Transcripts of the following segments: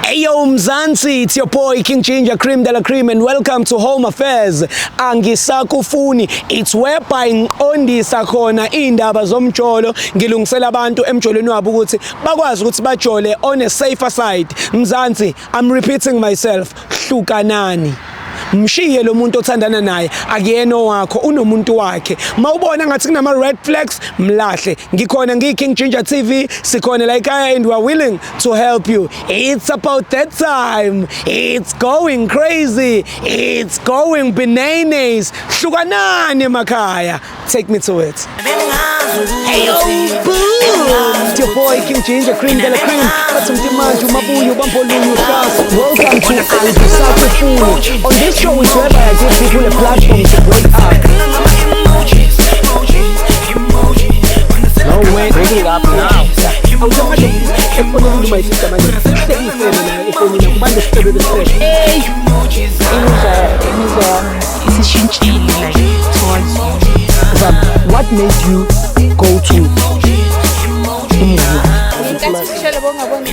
Hey yo Mzansi, it's your boy King Ginger Cream de la Cream and welcome to Home Affairs. Angisakufuni, it's whereby ngiqondisa khona indaba zomjolo, ngilungisela abantu emjolweni wabo ukuthi bakwazi ukuthi bajole on a safer side. Mzansi, I'm repeating myself, hlukanani. Mshiye lo muntu othandana naye, akuyena owakho, unomuntu wakhe. Mawubona ngathi kunama red flags, mlahle. Ngikhona ngiyi King Ginger TV, sikhona la ekhaya and we are willing to help you. It's about that time. It's going crazy. It's going bananas. Hlukanani emakhaya. Take me to it. Hey yo, boom! It's your boy King Ginger Cream de la Cream. Bathi mntimanje umabuyo bambolunye uhlasa. Welcome to Angisakufuni. On this show is whereby I give people a platform to break up. No way, bring it up now. Awusamanje efonini my sister manje. Hlekisele la efonini kubantu sicebe besicebe. Imizwa yami isishintshile like towards you. Zam, what made you go to umngani wakho? Ngenkathi ushele bongaboni.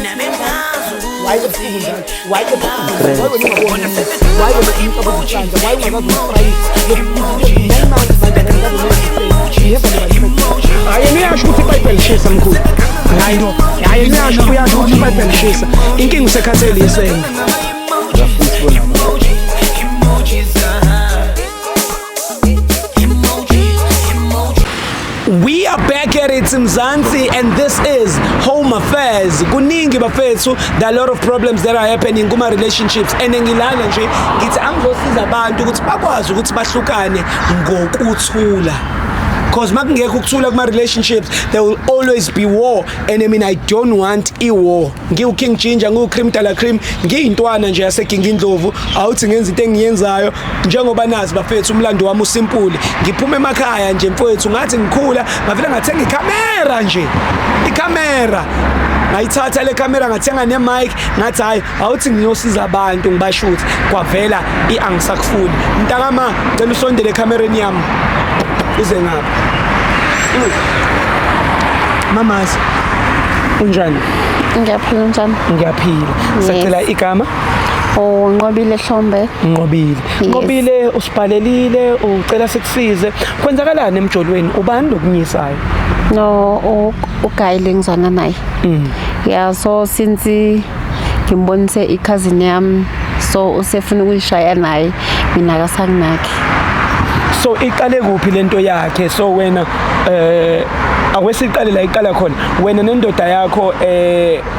Why ebusuku njalo? Why ebusuku? Why wena ungaboni? Why wena umcabango uhlanja? Why ungakazi ukusprayisa? 9 months manje akakazi. Hayi, yena uyasho ukuthi iBhayibheli lishisa, mkhulu. Hayi no. Hayi, yena uyasho, uyasho ukuthi iBhayibheli lishisa. Inkinga usekhathele isende. Uyafuna ukubona. We are back at it, Mzansi, and this is Home Affairs. Kuningi bafethu, there are a lot of problems that are happening kuma relationships and ngilana nje ngithi angizosiza abantu ukuthi bakwazi ukuthi bahlukane ngokuthula. Because makungekho ukuthula kuma relationships, there will always be war and I mean, I don't want i-war. Ngiwu King Ginger, ngiwu Cream de la Cream, ngiyintwana nje yaseGingindlovu, awuthi ngenza into engiyenzayo njengoba nazi bafethu umlando wami usimple. Ngiphuma emakhaya nje mfowethu, ngathi ngikhula ngavela ngathenga ikhamera nje. Ikhamera ngayithatha le kamera, ngathenga ne-mic, ngathi hayi, awuthi ngiyosiza abantu ngibashuthi, kwavela i-angisakufuni. Mntakama, cela usondele ekhamereni yami, uze ngapha. Mamazi, unjani? Ngiyaphila, njani? Ngiyaphila. Sacela igama. Oh, Nqobile Hlombe. Nqobile. Yes. Nqobile, usibhalelile ucela sikusize. Kwenzakalani emjolweni? Ubani lokunyisayo? No, uguy lengizwana naye. Yeah, so since ngimbonise i-cousin yami, so usefuna ukuyishaya naye, mina akasanginaki. So iqale kuphi lento yakhe? So wena akwesiqale la iqala khona, wena nendoda yakho,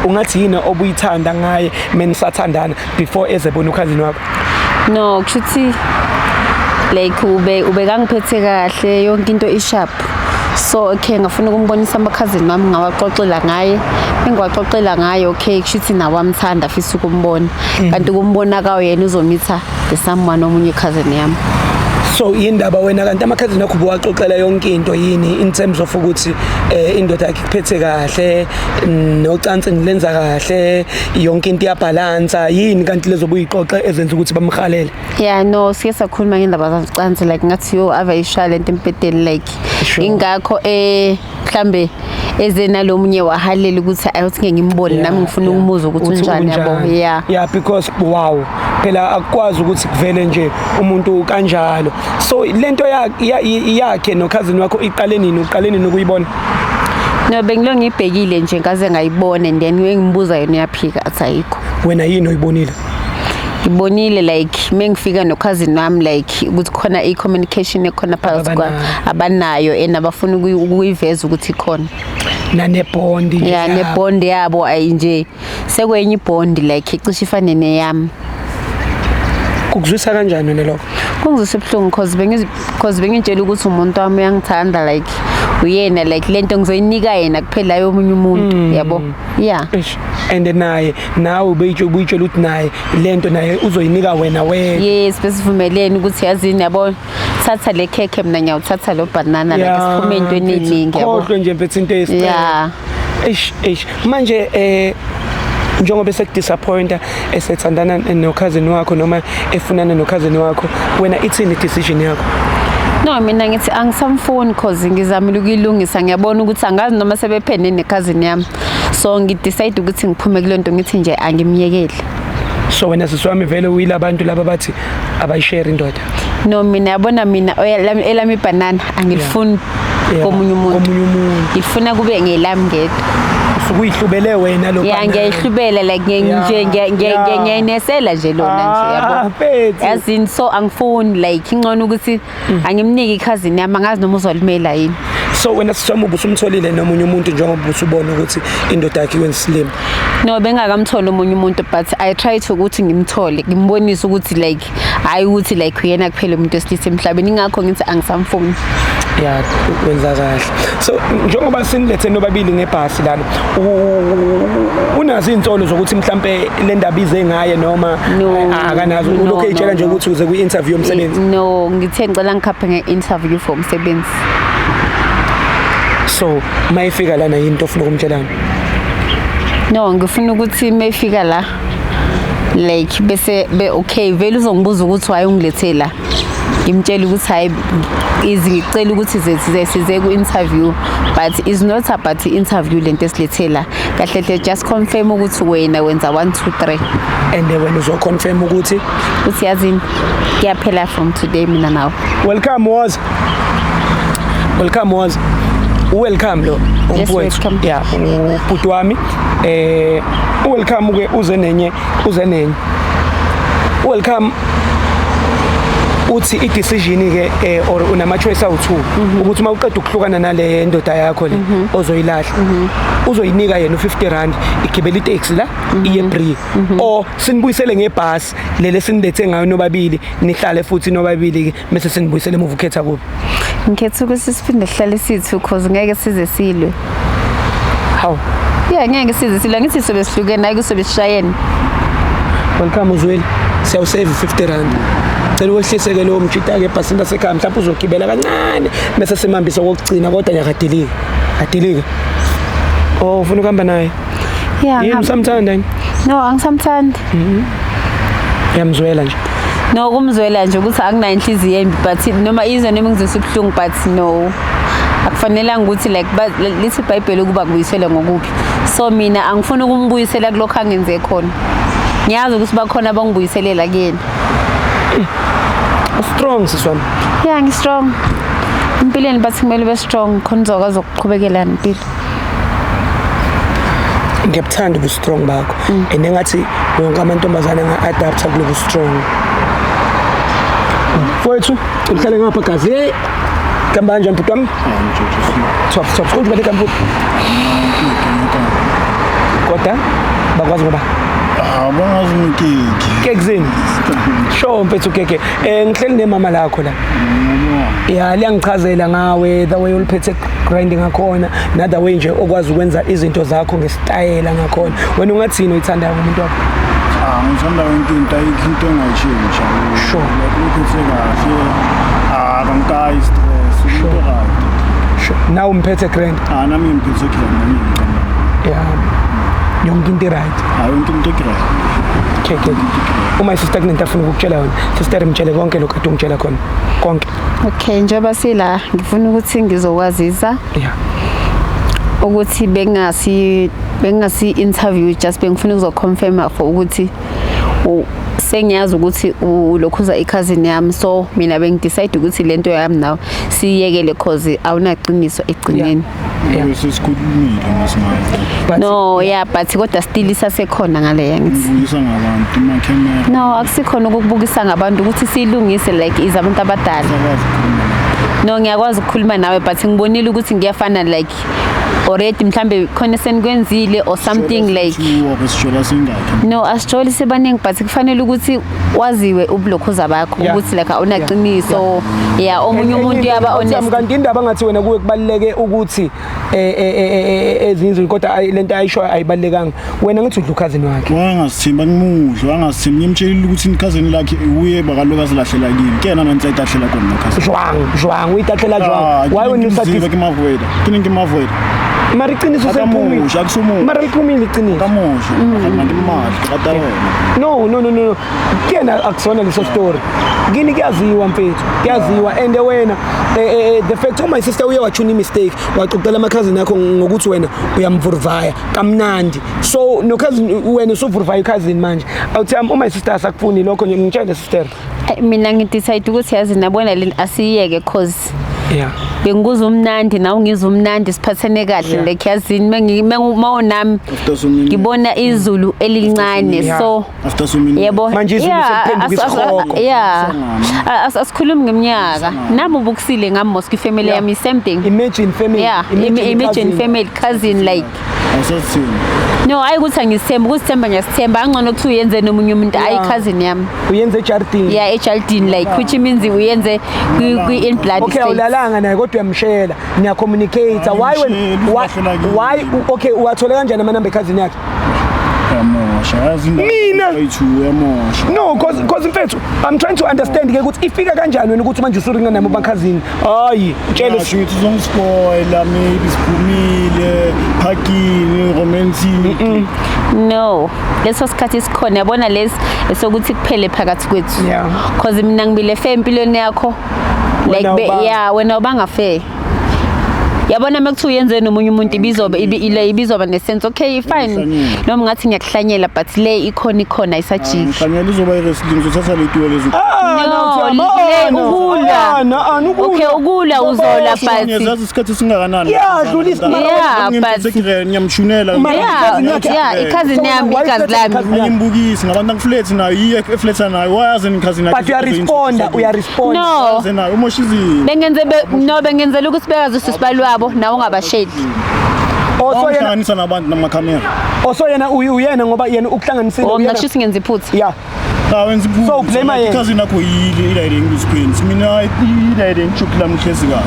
ungathi yini obuyithanda ngaye menisathandana before ezebona ukhazini wakho? No, kushuthi like ube kangiphethe kahle, yonke into isharp. So okay, ngafuna ukumbonisa amakhazini wami, ngawaxoxela ngaye. Engiwaxoxela ngaye, okay, kushuthi nawe amthanda, afisa ukumbona. Kanti ukumbona kawo yena uzomitha the someone omunye cousin yami. So yindaba wena kanti amakhazini akho ubuwaxoxela yonke into yini in terms of ukuthi indoda yakhe ikuphethe kahle, nocansi nilenza kahle, yonke into iyabhalansa yini, kanti lezo buyixoxe ezenza ukuthi bamhalele? Yeah, no, siye sakhuluma ngendaba zacansi, like ngathi yo ave ishaya lento empedeni like ingakho mhlambe eze nalomunye wahalela ukuthi ayothi ngeke ngimbone nami, ngifuna ukumuzwa ukuthi unjani, yabo, yeah. Yeah, because wow, phela akukwazi ukuthi kuvele nje umuntu kanjalo. So lento yakhe nokhazini wakho iqale nini? Uqale nini ukuyibona? No, bengilo ngibhekile nje ngaze ngayibona and then ngimbuza yena uyaphika, athi ayikho. Wena yini oyibonile? Ngibonile like mengifika nokhazini wami like ukuthi khona i-communication ekhona phakathi kwa Abanayo. Abanayo and abafuna ukuyiveza ukuthi ikhona. Nanebhondi nje Yeah. Yabo. Nebond yabo ayi nje sekwenye ibond like icishe ifane neyami. Kukuzwisa kanjani wena lokho? Kungizwisa ubuhlungu cause bengitshela ukuthi umuntu wami uyangithanda, like uyena, like lento ngizoyinika yena kuphela yomunye umuntu, yabo, yeah. Eish, and naye nawe ubeyitsho ubuyitshela ukuthi naye lento naye uzoyinika wena wena? Yes, besivumelene ukuthi yazini, yabo, thatha le khekhe, mina ngiyawuthatha lo banana, like siphume entweni eningi, yabo. Khohlwe nje mfethu into eyisicelo. Eish, eish, manje njengoba esekudisappointa, esethandana nokhazini wakho noma efunana nokhazini wakho, wena ithini decision yakho? No, mina ngithi angisamfuni cause ngizamile ukuyilungisa, ngiyabona ukuthi angazi noma sebephene nekhazini yami, so ngidecide ukuthi ngiphume kule nto, ngithi nje angimyekeli. So wena sisi wami vele uyila abantu laba bathi abayishare indoda? No, mina yabona mina elami ibhanana angilifuni komunye umuntu. Komunye umuntu. Ngifuna kube ngelami ngedwa. Usuke uyihlubele wena lo Ya. banana. Ngiyayihlubela like nje ngiyayinesela nje lona nje. Ah, Yabo. mfethu. Yazini, so angifuni, like ingcono ukuthi angimniki ikhazini yami, angazi noma uzolimela yini. So wena sisi wami ubusumtholile nomunye umuntu njengoba usubona ukuthi indoda yakhe ikwenza isilima? No, bengakamtholi omunye umuntu, but I try to ukuthi ngimthole, ngimbonise ukuthi like hayi ukuthi like uyena kuphela umuntu wesilisa emhlabeni, ingakho ngithi angisamfuni. Ya, wenza kahle. So njengoba sinilethe nobabili ngebhasi lana, unazo iy'nsolo zokuthi mhlampe le ndaba ize ngaye noma? No. Akanazo? No, Ulokhu ey'tshela no, nje no. ukuthi uze kwi-interview yomsebenzi? No, ngithe ngicela ngikhaphe nge-interview for umsebenzi. So uma ifika lana, yini into ofuna ukumtshelana? No, ngifuna ukuthi mayifika la like bese be okay, vele uzongibuza ukuthi why ungilethe la, ngimtshela ukuthi hayi, izi ngicela ukuthi size ku-interview, but is not about i-interview lento esilethe la kahle hle, just confirm ukuthi wena wenza 1 2 3. And wena uzoconfirm ukuthi? Uthi yazini, kuyaphela from today mina nawe. Welcome, was welcome, was welcome lo Yes, umfowethu. Welcome. Ya, ubhuti wami welcome ke, uze nenye welcome. Uthi i-decision ke or unama choice awu2 ukuthi uma uqeda ukuhlukana nale ndoda yakho le ozoyilahla, uzoyinika yena u50 rand igibela itaxi la iye Bree, or sinibuyisele ngebhasi lele sinilethe ngayo nobabili, nihlale futhi nobabili ke bese sinibuyisele emuva. Ukhetha kuphi? Ngikhetha ukuthi siphinde sihlale sithu cause ngeke size silwe. Hawu. Ya, ngeke size silwe, ngithi sobe sihlukene, hayi kusobe sishayene. Welcome, uzweli siyawusave 50 rand. Cela wehlise-ke lowo mjita-ke ebhasini lasekhaya, mhlawumbe uzogibela kancane bese simhambise okokugcina, kodwa nyakadilika adilika. Oh, ufuna ukuhamba naye? Ya. Yini? Usamthanda yini? No, angisamthandi. Uyamzwela nje? No, kumzwela nje ukuthi akunayo inhliziyo embi, but noma izwe noma ngizwisa ubuhlungu, but no, akufanelanga ukuthi like lithi iBhayibheli ukuba kubuyisele ngokubi, so mina angifuni ukumbuyisela kulokho angenze khona. Ngiyazi ukuthi bakhona abangibuyiselela kuyena. Strong, sisi wami. Ya, ngi-strong empilweni, bathi kumele ube strong khona uzokwazi ukuqhubekela nempilo. Ngiyabuthanda ubu-strong bakho and engathi wonke amantombazane anga-adapta kulobu strong. Mfowethu, uhlale ngapha gazi. Hey, kamba kanjani bhuti wami? Top top. Kodwa bale kambuti kodwa bakwazi ngoba Ah, bangazi ngikiki. Kekzini sure mfethu keke. Ngihleli nemama lakho la. Ya, liyangichazela ngawe, the way uliphethe grinding ngakhona na the way nje okwazi ukwenza izinto zakho ngesitayela ngakhona. Wena ungathini oyithandayo ngomuntu wakho? Ah, ngithanda yonke into, ayikho into engayishintsha. Like uphethe kahle. Ah, angikayi stress, umuntu right. Sure, nawe umphethe grand? Ah, nami ngiphethe grand, nami ngicabanga. Ya, yonke into right? Ah, yonke into grand. Okay, uma isister kunento afuna ukukutshela yona, sister, mtshele konke lokhu ade ungitshela khona konke. Okay, njengoba sila ngifuna ukuthi ngizokwazisa ukuthi bengingasi interview, just bengifuna ukuzoconfirma for ukuthi sengiyazi ukuthi ulokhuza i-cousin yami, so mina bengidecide ukuthi lento yami nawe siyekele cause awunaqiniso egcineni. Sesikhulumile ngesimanje. But No, yeah, but kodwa still isasekhona ngale ngithi. Ngibuyisa ngabantu ama-camera. No, akusikhona ukukubukisa ngabantu, ukuthi siyilungise like is abantu abadala. Sakwazi ukukhuluma. No, ngiyakwazi ukukhuluma nawe, but ngibonile ukuthi ngiyafana like already mhlambe khona senikwenzile or something like. Two sijola singakhi? No, asijoli sibaningi, but kufanele ukuthi waziwe ubulokhuza bakho ukuthi like awunaqiniso, yeah, omunye umuntu uyaba honest. Kanti indaba ngathi wena kuwe kubaluleke ukuthi ezinye izinto, kodwa lento ayisho ayibalulekanga. Wena ngithi udla ukhazini wakhe. Wangasithemba ngimudla, wangasithemba, ngimtshelile ukuthi ikhazini lakhe uye bakaloku azilahlela kimi. Ke yena nantsi ayitahlela kona nokhazini. Jwang jwang, uyitahlela jwang? Why when you ke mavoida, ke ne ke mavoida. Mara iqiniso seliphumile. Akamusha, akusumusha. Mara liphumile iqiniso. Kamusha, kanti imali qata wena. No, no, no, no, no. Kuyena akusona leso story. Kini kuyaziwa mfethu, kuyaziwa and wena the fact, oh, my sister uye wachuna mistake, waxoxela ama cousin akho ngokuthi wena uyamvurvaya kamnandi. So no cousin, wena usuvurvaya cousin manje. Awuthi oh my sister asakufuni lokho nje, ngitshele sister. Mina ngidecide ukuthi yazi nabona le, asiyeke cause bengikuzwa umnandi, nawe ungizwa umnandi, siphathene kahle. Like yazini mawunami After so many ngibona izulu elincane. So After so many yebo. Manje izulu seliphenduka isihogo. Yeah, asikhulumi ngeminyaka, nami ubukusile ngami mos kwi-family yami, same thing. Imagine family. Yeah, imagine cousin. Family, cousin, like Awusathini. No, hayi ukuthi angisithemba, ukusithemba ngiyasithemba, angcono kuthiwa uyenze nomunye umuntu, hayi cousin yami. Uyenze ejardini. Yeah, ejardini, like which means uyenze kwi-in blood Okay, state. awulalanga naye kodwa uyamshela, niyacommunicate. Why when Angimsheli, why, ukahle lakini. why okay, uwathole kanjani amanamba ekhazini yakhe? Uyamosha. Yazi indaba. Mina? Ayi-two uyamosha. No, cause mfethu, I'm trying to understand ke ukuthi ifika kanjani wena ukuthi manje usuringa nami bakhazini. Hayi, tshele. Ngasho ngithi uzongispoila, maybe siphumile phakini romantic. No, leso sikhathi sikhona, yabona, lesi esokuthi kuphele phakathi kwethu. Cause mina ngibile fair empilweni yakho, like Wena be, awubanga. yeah, wena ubanga fair, yabona, uma kuthiwa uyenze nomunye umuntu ibizoba ile ibizoba nesense, okay, fine. Ngihlanyela. Noma ngathi ngiyakuhlanyela, but le ikhona, ikhona, ayisajiki. Ngihlanyela izoba i-wrestling, ngizothatha letiwe lezi. Ah, No, no, le ukulwa. no, ukulwa. Okay, ukulwa uzola, but Ngiyazazi isikhathi esingakanani. Yeah, dlulisa. Yeah, but- Ngiyamshunela. Yeah, Cousin yakhe. yeah, i-cousin yami, Why igazi fletha lami. i-cousin yakhe? Angimbukisi ngabantu angiflethe nayo, iye efletha nayo, wayazi ni-cousin yakhe. But uyaresponda, uyaresponda. No. Wayazi nayo umosha izinto. Bengenze no, bengenzela ukuthi bekazi usisibali wabo nawe ungabasheli. Oh, so yena Wangihlanganisa nabantu namakhamera. Oh, so yena uyena ngoba yena ukuhlanganisile. Oh, mina uyena. kusho ukuthi ngenza iphutha. Yeah. Cha, wenza iphutha. So, blame yena. I-cousin yakho yile ilayile English. Mina ilayile ngijoki lami hlezi kahle.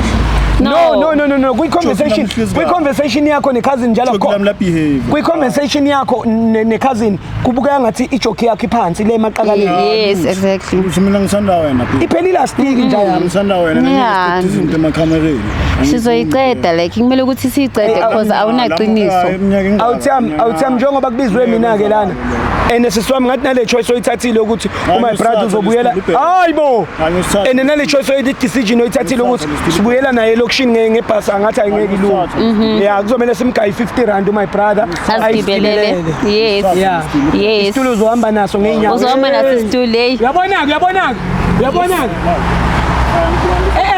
No, no, no, no, no. Kwi-conversation, Joke lami hlezi kahle. kwi-conversation yakho ne-cousin njalo Joki lami la behave. kwi-conversation yakho ne-cousin kubukeka ngathi ijoke yakho iphansi le emaqakaleni. Yes, exactly. Uthi mina ngithanda wena babe. Iphelile astiki nje yami. Ngithanda wena. Izinto emakhamereni. Sizoyiceda, like kumele ukuthi siyicede because awunaqiniso. Awuthami, awuthami, njengoba kubizwe mina-ke lana and sisi wami, ngathi nale choice oyithathile ukuthi Hayi, my brother ngisithathe uzobuyela lesitulo, hayi bo, Hayi, ngisithathe. and nale choice oyithi decision oyithathile ukuthi sibuyela naye elokishini ngebhasi, angathi ayingeke ilunge. Ya, kuzomele simgaye R50 my brother. Azigibelele, yes. Yeah. Yes. Isitulo uzohamba naso ngey'nyawo. Uzohamba naso isitulo, hey. Uyabona-ke, uyabona-ke, uyabona-ke,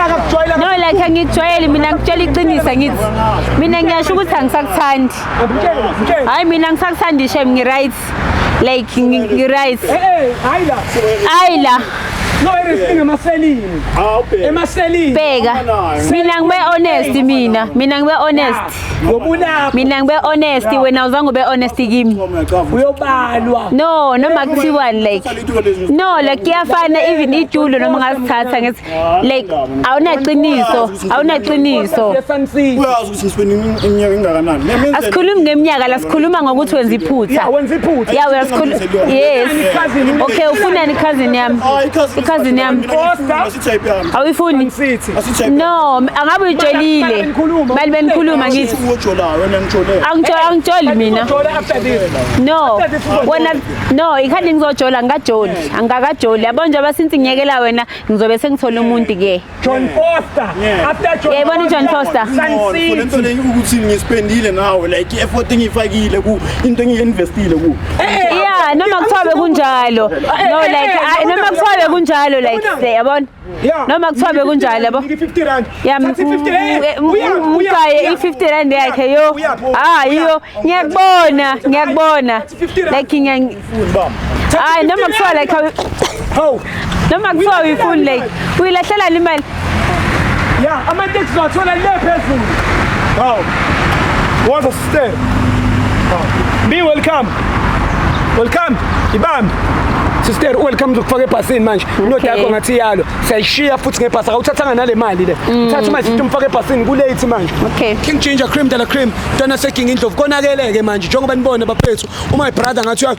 akakujwayela. No, like angikujwayeli mina, ngikutshela iqiniso, ngithi mina ngiyasho ukuthi angisakuthandi. Mtshele, mtshele. Hayi, mina angisakuthandi shem, ngi-right, like ngi-right. Hayi la. Hayi la. No, everything emaselini, emaselini. Bheka, mina ngibe honest, mina ngibe honest. Ngobulapho. Mina ngibe honest, wena uzange ube honest kimi. Uyobalwa. No, noma kuthiwani, like no, like kuyafana, even itulo noma ungazithatha ngithi like awunaqiniso, awunaqiniso. Sun City. Uyazi ukuthi ngispende iminyaka engakanani. Asikhulumi ngeminyaka la, sikhuluma ngokuthi wenza iphutha. Ya, wenza iphutha. Ya, uyasikhuluma, yes. Okay, ufunani cousin yami? I-cousin yami awuyifuni? City. No, angabe uyitshelile mali benikhuluma ngithi Ujolayo wena, ngijolele. angijoli, angijoli mina. Uzojola after this. No, wena no, ikhandi ngizojola, ngingajoli, angikakajoli, yabo, njengoba since ngiyekela wena ngizobe sengithola umuntu ke. John Foster. After John. Yayibona uJohn Foster? Sun For lento City. le ukuthi ngispendile nawe, like i-effort engiyifakile ku into engiyi-investile ku. Yeah, noma kuthiwa bekunjalo, no, like noma kuthiwa bekunjalo, like yabona, noma kuthiwa bekunjalo, yabo. Nike R50. Ya. Thatha i-50, uya, Mgaye uya. i-R50 yakhe yo. Uyaphi? Ah, yiyo, ngiyakubona, ngiyakubona. R50. Like hayi, noma kuthiwa like Hawu. noma kuthiwa uyifuni, like uyilahlela imali. Ya, amateksi uzawathola le phezulu. Hawu. Woza sister. Be welcome. Welcome. Ibambe. Sister, welcome, uzokufaka ebhasini manje. Indoda yakho ngathi yalo. Siyayishiya futhi ngebhasi. Akawuthathanga nale mali le. Thatha manje sithi umfake ebhasini, kulate manje. Okay. King Ginger, cream de la cream. Ntwana seking indlovu konakeleke manje njengoba nibona bafethu. Uma brother ngathi uya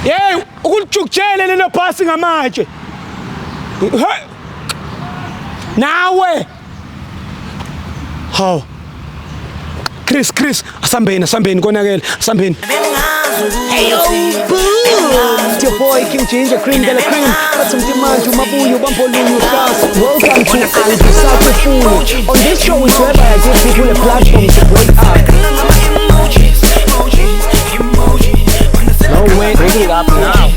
Hey, ukulijukujele lelo bhasi ngamatshe. Hey. Nawe. Hawu. Chris, Chris, asambeni, asambeni, konakele, asambeni. Hey, boom! It's your boy King Ginger, Cream de la Cream. Bathi mntimanje umabuyo bambolunye uhlasa. Welcome to Angisakufuni. On this show is whereby I give people a platform to break up. No way. Break it up now.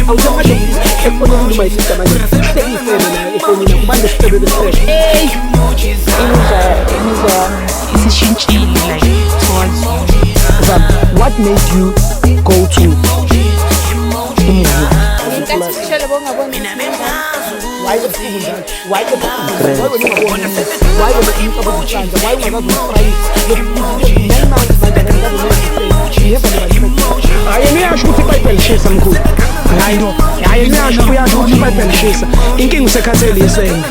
Awuthi efonini my sister manje. Sekuyifebe nayo efonini kubantu sifebe besifebe. Imizwa yami isishintshile like towards you. Zam, what made you go to umuzi? Why ebusuku njalo? Why ebusuku? Why wena ungaboni? Why wena umcabango isandla? Why ungakazi umfrayisi? 9 months manje akakazi. Never never. Hayi, yena uyasho ukuthi iBhayibheli lishisa, mkhulu. Hayi no. Hayi, yena uyasho, uyasho ukuthi iBhayibheli lishisa. Inkinga usekhathele isende.